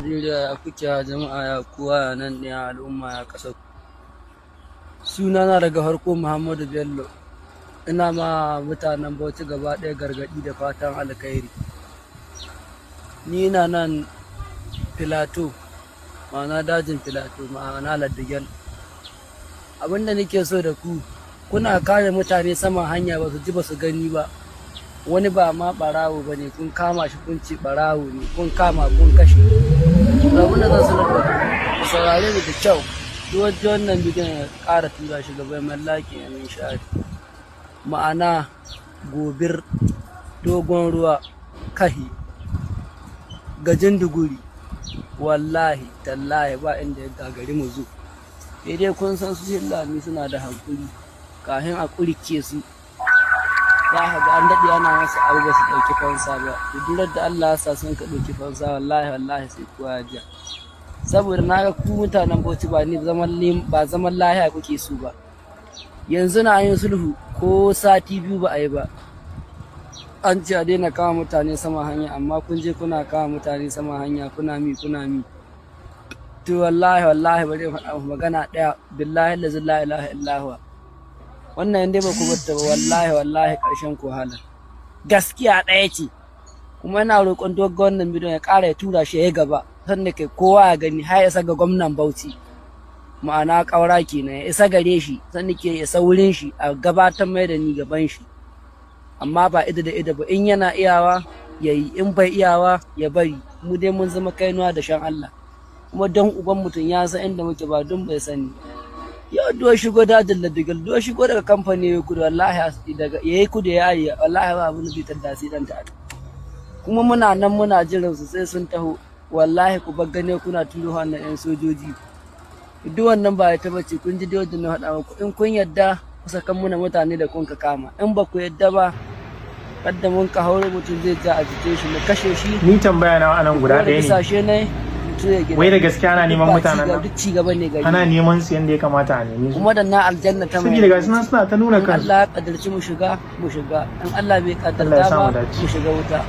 Najeriya, ya kuke jama'a, ya kuwa nan ne al'umma, ya ƙasa? Sunana daga farko Muhammadu Bello. Ina ma mutanen Bauchi gaba ɗaya gargaɗi da fatan alkhairi. Ni na nan Filato, ma'ana dajin Filato, ma'ana Laddigyal. Abin da nake so da ku, kuna kare mutane saman hanya, ba su ji ba su gani ba. Wani ba ma ɓarawo ba ne, kun kama shi, kun ce ɓarawo ne, kun kama kun kashe. Abin da zan sanar da ku, ku saurare ni da kyau. Duk wanda wannan bidiyon ya ƙara tura shi gaba, mallaki yamin shari. Ma'ana Gobir, Dogon Ruwa, Kahi, Gajin Duguri, wallahi tallahi ba inda ya gagari mu zo. Sai dai kun san su Hillani suna da hankuri, kafin a ƙurke su za ka ga an daɗe ana masa abu ba su ɗauki fansa ba. Duk da Allah ya sa sun ka ɗauki fansa, wallahi wallahi sai kowa ya ja. Saboda na ga ku mutanen Bauchi ba ni zaman ba zaman lahiya kuke so ba. Yanzu na yin sulhu, ko sati 2 ba a yi ba, an ce a daina kama mutane sama hanya, amma kun je kuna kama mutane sama hanya, kuna mi kuna mi. To wallahi wallahi bari in faɗa muku magana ɗaya: billahi allazi la ilaha illa huwa, wannan in dai ba ku batta ba, wallahi wallahi ƙarshen ku wahala. Gaskiya ɗaya ce. Kuma ina roƙon dogon wannan bidiyon ya ƙara ya tura shi ya gaba, sannan kai kowa ya gani har ya isa ga gwamnan Bauchi, ma'ana ƙaura kenan, ya isa gare shi, sannan ke isa wurin shi, a gabatar mai da ni gaban shi, amma ba ido da ido ba. In yana iyawa ya yi, in bai iyawa ya bari. Mu dai mun zama kainuwa da shan Allah. Kuma don uban mutum ya san inda muke, ba don bai sani. Yau do shigo dajin Ladigal, do shigo daga kamfani ya kudu, wallahi daga yayi kudu ya yi, wallahi ba abin da zai tadda sai dan ta. Kuma muna nan muna jiran su sai sun taho. Wallahi ku bar gane kuna turo wannan yan sojoji, duk wannan ba ya bace. Kun ji dai na faɗa muku. In kun yadda, ku sakan muna mutane da kun ka kama. In ba ku yadda ba, kadda mun ka hauro, mutum zai ja a jikin shi, mu kashe shi. Ni tambaya na anan guda ɗaya ne. Bisashe ne mutum ya gida. Wai da gaske ana neman mutanen nan? Duk ci gaba ne gari. Ana neman su yadda ya kamata a neme su? Kuma da na aljanna ta mai. Saboda ga sunan suna ta nuna In kansu. Allah ya kaddarci mu shiga, mu shiga. In Allah bai Allah ya kaddarta sa mu ba, dace. mu shiga wuta.